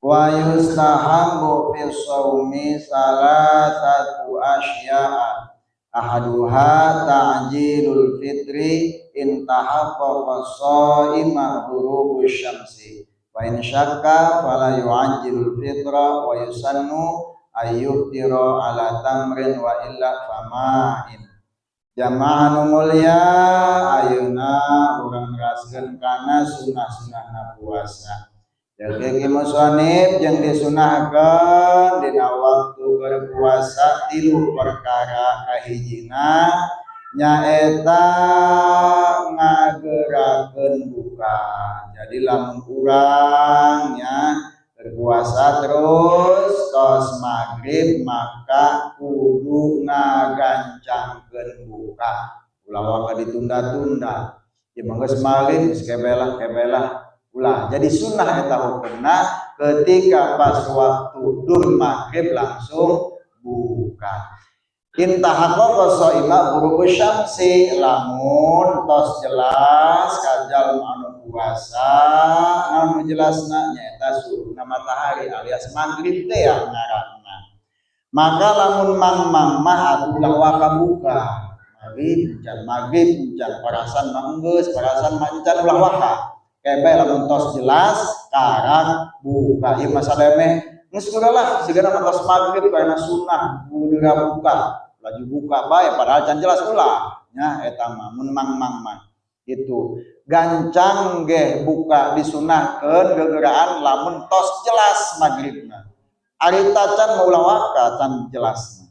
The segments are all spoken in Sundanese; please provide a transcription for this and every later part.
Wa yustahabbu fi shaumi salasatu asya'a, ahaduha ta'jilul fitri in tahaqqaqa shaima ghurubu syamsi, wa in syakka fala yu'ajjilul fitra wa yusannu ayyuftira ala tamrin wa illa fama'in. Jamaah nu mulia, ayeuna urang neraskeun kana sunah-sunahna puasa. Jadi ki musonib jeung disunahkeun dina waktu berpuasa tilu perkara. Kahijina nyaeta ngagerakeun buka. Jadi lamun urang nya berpuasa terus tos maghrib, maka kudu ngagancangkeun buka. Ulah waka ditunda-tunda. Ya mangga maghrib geus kebelah kebelah, ulah. Jadi sunnah eta hukumna ketika pas waktu dur maghrib langsung buka. In tahaqqaqa shaima ghurubus syamsi, lamun tos jelas kajal anu puasa, anu jelasna nyaeta suruhna matahari alias maghrib teh ya ngaranna. Maka lamun mang-mang mah atuh ulah waka buka. Maghrib encan, maghrib encan, parasan mah enggeus, parasan mah encan, ulah waka. Kebe lamun tos jelas karang buka. Ieu masalah meh geus lah sigana mah tos maghrib, karena sunnah kudu buka, laju buka bae padahal can jelas, ulah nya. Eta mah mun mang-mang mah itu gancang ge buka disunahkeun gegeraan lamun tos jelas maghribna. Ari tacan mah ulah waka can jelasna.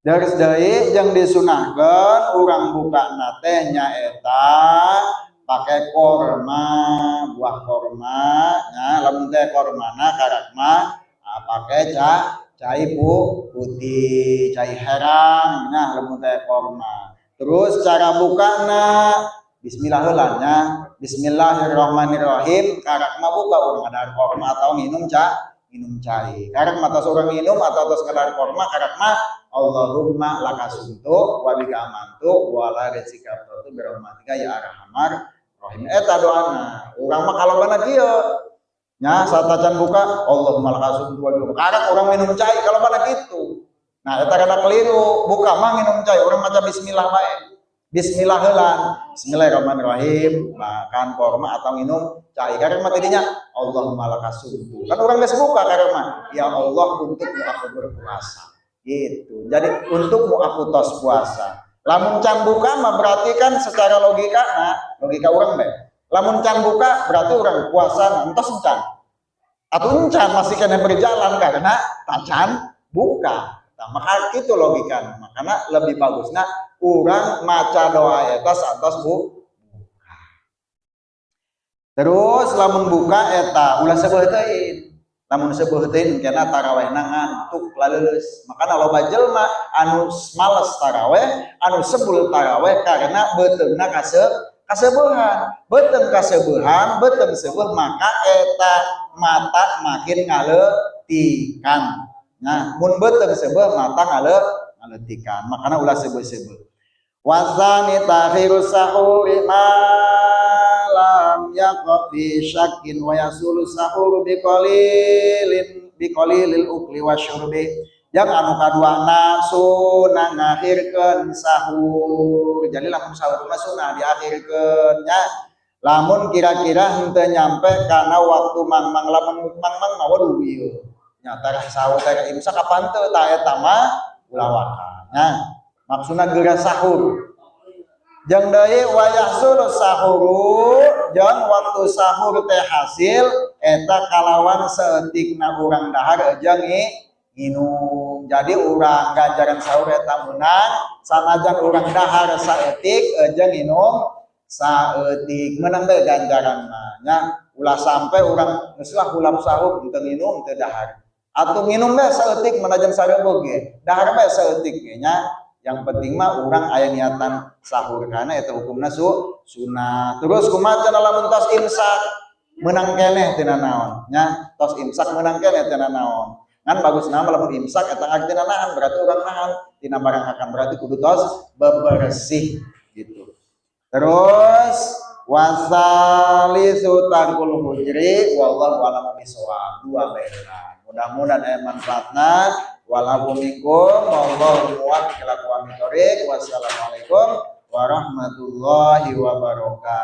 Terus deui jeung disunahkeun urang buka teh nyaeta pakai korma, buah korma nya. Lamun teh kormana karak mah pakai cai putih, cai herang nya lamun teh korma. Terus cara bukana bismillah heula nya, bismillahirrahmanirrahim. Karak mah buka urang ngadahar korma atau minum cai. Karak mah tos urang minum atau tos ngadahar korma, karak mah Allahumma laka sumtu wa bika amantu wa ala rizqika aftartu birahmatika ya arhamar rahimin. Eta doana. Urang mah kalau bana kieu nya, satacan buka Allahumma laka sumtu wa bika, karak urang minum cai kalau bana gitu. Nah, eta kana keliru. Buka mah minum cai, urang maca bismillah bae. Bismillah heula, bismillahirrahmanirrahim, makan korma atau minum cai. Karena mah tidinya Allahumma laka sumtu kan urang geus buka. Karena mah ya Allah, untukmu aku berpuasa gitu. Jadi untukmu aku tos puasa. Lamun can buka mah berarti kan secara logika, nah logika urang bae, lamun can buka berarti urang puasa entos encan atau encan, masih kena berjalan karena tacan buka. Nah, maka itu logika. Makanya lebih bagusnya urang maca doa eta satos buka. Terus lamun buka eta ulah seubeuh teuing. Lamun seubeuh teuing kena tarawehna ngantuk, laleuleus. Makana loba jelema anu males taraweh, anu sebul taraweh karena beuteungna kaseubeuhan. Beuteung kaseubeuhan, beuteung seubeuh, maka eta mata makin ngaleutikan. Nah, mun beuteung seubeuh mata ngaleutikan. Makana ulah seubeuh-seubeuh. Wasani ta'khiru sahuri ma lam yaqa fi syakkin wa yasulu sahuru biqalilin biqalilil ukli wasyurbi. Yang anu kaduana sunah ngakhirkeun sahur. Jadi lamun sahur mah sunah diakhirkeun nya. Lamun kira-kira henteu nyampe karena waktu mang-mang, lamun mang-mang mah waduh ieu. Nya tarah sahur teh imsak kapan teu, tah eta mah ulah waka. Nah, maksudna geura sahur. Jeung deui wa yahsulu sahuru, jeung waktu sahur teh hasil eta kalawan saeutikna urang dahar jeung nginum. Jadi urang ganjaran sahur eta meunang sanajan urang dahar saeutik jeung nginum saeutik, meunang bae ganjaran mah nya. Ulah sampai urang geus lah hulap sahur henteu nginum, teu dahar, atau nginum bae saeutik manajan sareubeug ge, dahar bae saeutik ge nya. Yang penting mah urang aya niatan sahur karena itu hukumna sunah. Terus kumaha cenah lamun tos imsak, meunang keneh tina naon nya? Tos imsak meunang keneh tina naon? Ngan bagus nama lamun imsak eta artina nahan, berarti urang nahan tina barang hakan, berarti kudu tos bebersih gitu. Terus Wasalisu tarkul hujri wallahu a'lam bishawab. Dua baheula. Mudah-mudahan aya manfaatna. Wal afwu minkum wallahu muwaffiq ila aqwamit thoriq. Wassalamualaikum warahmatullahi wabarakatuh.